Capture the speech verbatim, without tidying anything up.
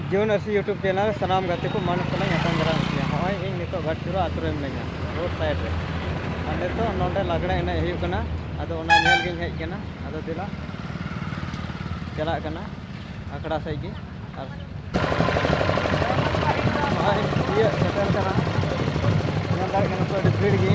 ᱡᱤᱭᱚᱱ ᱟᱹᱨᱥᱤ YouTube channel ᱥᱟᱱᱟᱢ ᱜᱟᱛᱮ ᱠᱚ ᱢᱟᱹᱱ ᱥᱟᱞᱟᱜ ᱧᱟᱯᱟᱢ ᱫᱟᱨᱟᱢ ᱯᱮᱭᱟ᱾ ᱦᱚᱸᱜᱼᱚᱭ ᱤᱧ ᱱᱤᱛᱚᱜ ᱜᱷᱟᱴᱥᱤᱞᱟᱹ ᱟᱹᱛᱩ ᱨᱮ ᱢᱤᱱᱟᱹᱧᱟ, road side ᱨᱮ᱾ ᱟᱨ ᱱᱤᱛᱚᱜ ᱱᱚᱰᱮ ᱞᱟᱜᱽᱲᱮ ᱮᱱᱮᱡ ᱦᱩᱭᱩᱜ ᱠᱟᱱᱟ, ᱟᱫᱚ ᱚᱱᱟ ᱧᱮᱞ ᱜᱤᱧ ᱦᱮᱡ ᱠᱟᱱᱟ᱾ ᱟᱫᱚ ᱫᱮᱞᱟ ᱪᱟᱞᱟᱜ ᱠᱟᱱᱟ ᱟᱠᱷᱲᱟ ᱥᱮᱫ ᱜᱮ᱾ ᱟᱨ ᱱᱚᱜᱼᱚᱭ ᱤᱭᱟᱹ ᱥᱮᱴᱮᱨ ᱠᱟᱱᱟ, ᱧᱮᱞ ᱫᱟᱲᱮᱭᱟᱜ ᱠᱟᱱᱟ ᱯᱮ ᱟᱹᱰᱤ ᱵᱷᱤᱲ ᱜᱮ᱾